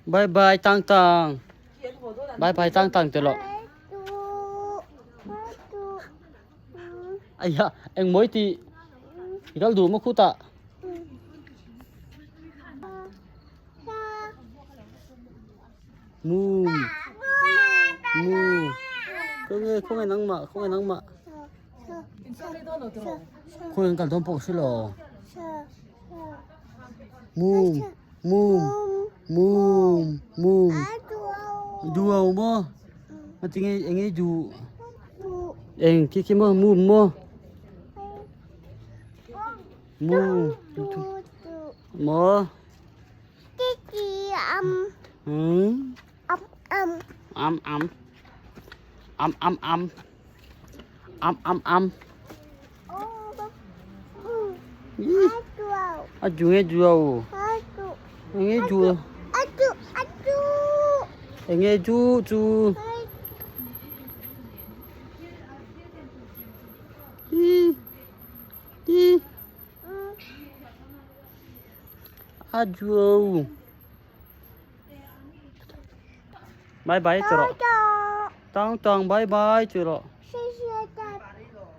Bye bye tang tang. Bye bye tang tang ti rawh. Aiya eng mawi tih i kal duh maw khutah. Mum mu khawnge khawnge nangmah khawnge nangmah khawnge an kal dawn pawh ka hre lo mum mum mum mum duau maw ngatinge eng nge duh eng khi khi maw mum maw mum maw. Am am. Am am am. Am am am. A ju nge ju au. Nge ju. Nge ju chu. Hi. Hi. A ju. Bye bye ti rawh. Tang tang bye bye ti rawh.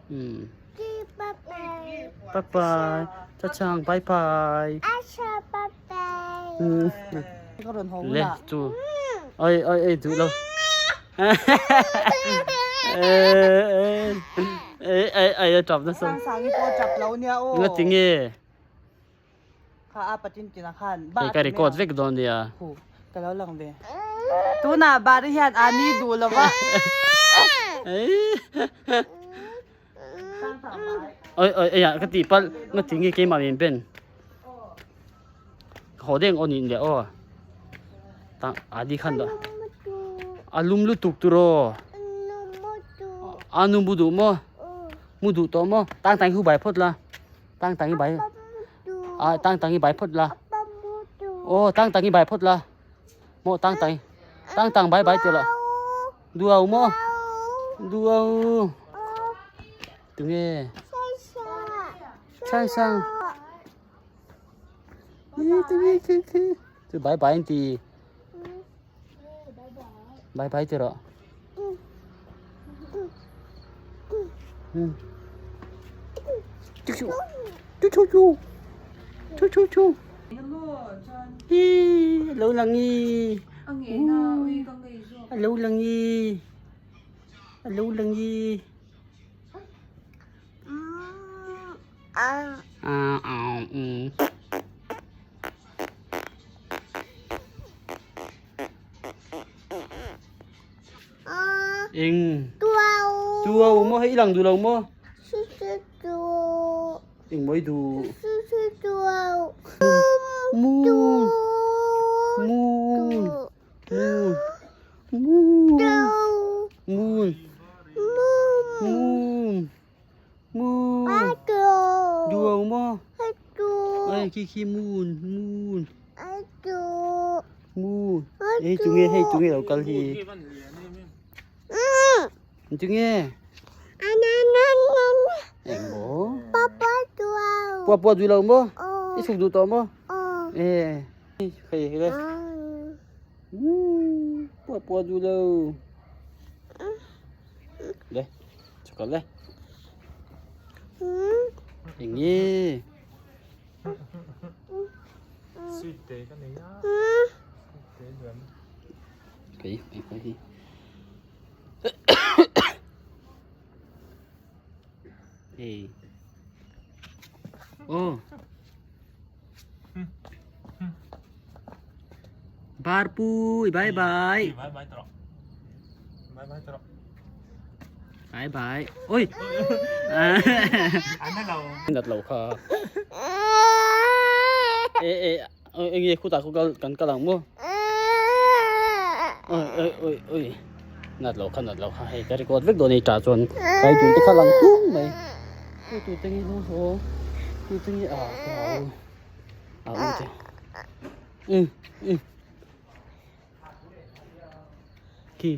Hmm. Bye bye. Cha chang bye bye. Hmm. Le chu. Oi oi oi duh lo. Ê ê ê a tap nasa. Sang sangi pawh tap lo nia aw. Ngati nge? Kha a patin tina khan ba Hei ka record vek dawn nia. Hu ka lo lang ve. Tunah bari hian a ni duh lo va. Oi oi ei ah ka tih palh ngati nge keimah min ben. Haw deng aw nih leh aw. Tang adi khan dah. A lum lutuk turaw. A nu mu duh maw? Mu duh tawh maw? Tang tang hi hu bai phawt la. Tang tang hi bai a tang tang hi bai phawt la. Aw tang tang hi bai phawt la. Maw tang tang tang tang bai bai tih la. Duau maw? Duau. Tunge? Sang sang. Chu bai bai an ti. Bai bai ti rawh. Chu chu chu chu chu chu chu chu. Hi lo lang i. Lo lang i. Lo lang i. À à ừ. Eng tuau maw hei i lang duh lo maw? Eng mawi duh? Moon moon moon moon moon moon Moon. Duau maw? Ai khi khi moon moon. Moon. Hei tunge hei tunge lo kal hi. Tunge. Eng maw? Pua pua duh lo maw? I chhuk duh tawh maw? E. Hei hei le. Pua pua duh lo. Le. Chhuk le. Eng nge? Sweet te ka nei a. Sweet te duan. Kei, eng koi hi. Hey. Oh. Barpui, bye bye. Bye bye tawh. Bye bye tawh. Bye bye. Oi. An lo. Nat lo kha. E e eng nge khutah khu kal kan kal ang maw? Oi oi oi oi. Nat lo kha nat lo kha hei ka record vek dawn ei tah chuan kai tur te kha lang tung mai. Tu tu te nge lo haw. Tu te nge a ka au. A u te. Ừ, ừ. Khi.